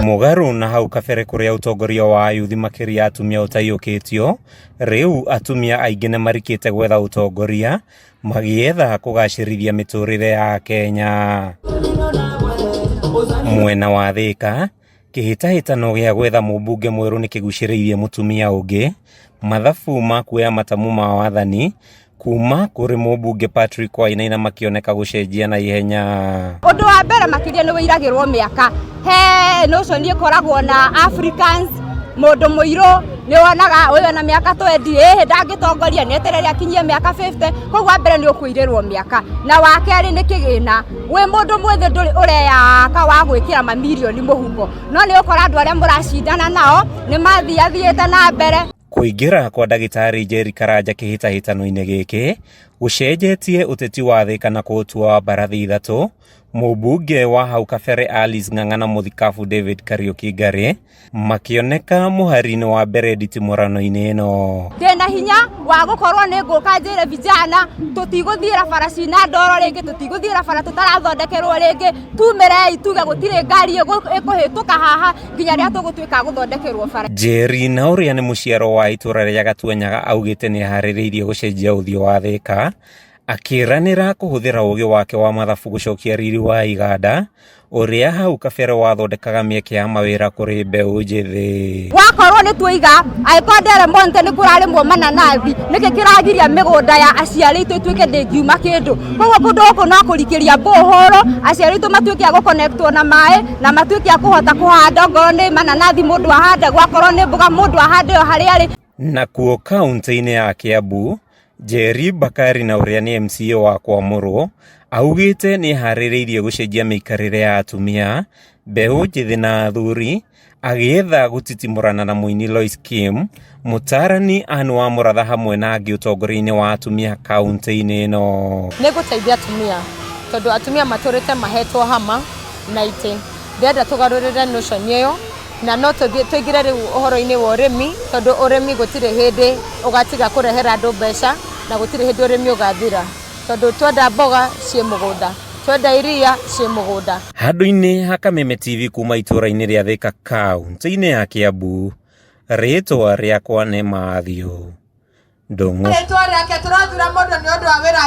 Mũgarũ na hau kabere kũrĩa ũtongoria wa ayuthi makĩria atumia ũtaiyũkĩtio, rĩu atumia aingĩ nĩmarikĩte gwetha ũtongoria magĩetha kũgacĩrithia mĩtũrĩre ya Kenya. Mwena wa Thĩka, kĩhĩtahĩtano gĩa gwetha mũmbunge mwerũ nĩkĩgucĩrĩirie mũtumia ũngĩ, mathabu ma kuoya matamu ma wathani kuma kũrĩ mũmbunge Patrick Wainaina makĩoneka gũcenjia na ihenya. Ũndũ wa mbere makĩria nĩ wĩiragĩrwo mĩaka he notion ĩkoragwo na Africans mũndũ mũirũ nĩ wonaga ũyũ na mĩaka 20 ĩhĩ ndangĩtongoria nĩ eterere akinyie mĩaka 50. Koguo wa mbere nĩ ũkũirĩrwo mĩaka, na wa kerĩ nĩ kĩgĩna. Wĩ mũndũ mwĩthĩ ndũrĩ ũreyaka wa gwĩkĩra mamirioni mũhuko, no nĩ ũkora andũ arĩa mũracindana nao nĩ mathiathiĩte na mbere. Kũingĩra kwa ndagĩtarĩ Njeri Karanja kĩhĩtahĩtano-inĩ gĩkĩ gũcenjetie ũteti wa Thĩka na kũũtua wa mbarathi ithatũ, mũmbunge wa hau kabere Alice Ng'ang'a na mũthikabu David Kariuki Ngari makĩoneka mũhari-inĩ wa mbere nditimũrano-inĩ ĩno. Ndĩna hinya wa gũkorwo nĩ ngũka njĩre vijana tũtigũthiĩra bara cina ndoro rĩngĩ, tũtigũthiĩra bara tũtarathondekerwo rĩngĩ, tumĩrei tuge gũtirĩ ngari ĩkũhĩtũka haha nginya rĩrĩa tũgũtuĩka gũthondekerwo bara. Njeri na ũrĩa nĩ mũciaro wa itũra rĩa Gatuanyaga augĩte nĩ aharĩrĩirie gũcenjia ũthiũ wa Thĩka, akĩranĩra kũhũthĩra ũgĩ wake wa mathabu gũcokia riri wa iganda ũrĩa hau kabere wathondekaga mĩeke ya mawĩra kũrĩ mbeũ njĩthĩ. Wakorwo nĩ tuiga angĩkorwo Del Monte nĩ kũrarĩmwo mananathi, nĩkĩ kĩragiria mĩgũnda ya aciari aitũ ĩtuĩke ndĩngiuma kĩndũ? Koguo kũndũ gũkũ no kũrikĩria borehole, aciari aitũ matuĩke a gũconnectwo na maĩ na matuĩke a kũhota kũhanda, ongorwo nĩ mananathi mũndũ ahande, gwakorwo nĩ mboga mũndũ ahande o harĩa arĩ. Nakuo kaunti-inĩ ya Kiambu, Njeri Bakari na ũrĩa nĩ MCA wa Kwamũrwo augĩte nĩ eharĩrĩirie gũcenjia mĩikarĩre ya atumia, mbeũ njĩthĩ na athuri, agĩetha gũtitimũrana na mũini Lois Kim, mũtaarani Anne wa Mũratha hamwe na angĩ ũtongoria-inĩ wa atumia kaunti-inĩ ĩno. Nĩ ngũteithia atumia tondũ atumia matũrĩte mahetwo hama na itĩ. Ndĩrenda tũgarũrĩre notion ĩyo na no tũthiĩ tũingĩre rĩu ũhoro-inĩ wa ũrĩmi tondũ ũrĩmi gũtirĩ hĩndĩ ũgatiga kũrehera andũ mbeca na gũtirĩ hĩndĩ ũrĩmi ũgathira tondũ twenda mboga ciĩ mũgũnda, twenda iria ciĩ mũgũnda. Handũ-inĩ ha Kameme TV kuma itũra-inĩ rĩa Thĩka kaunti-inĩ ya Kiambu, rĩtwa rĩakwa nĩ Matthew Ndung'u. Rĩtwa rĩake tũrathura mũndũ nĩ ũndũ wa wĩra.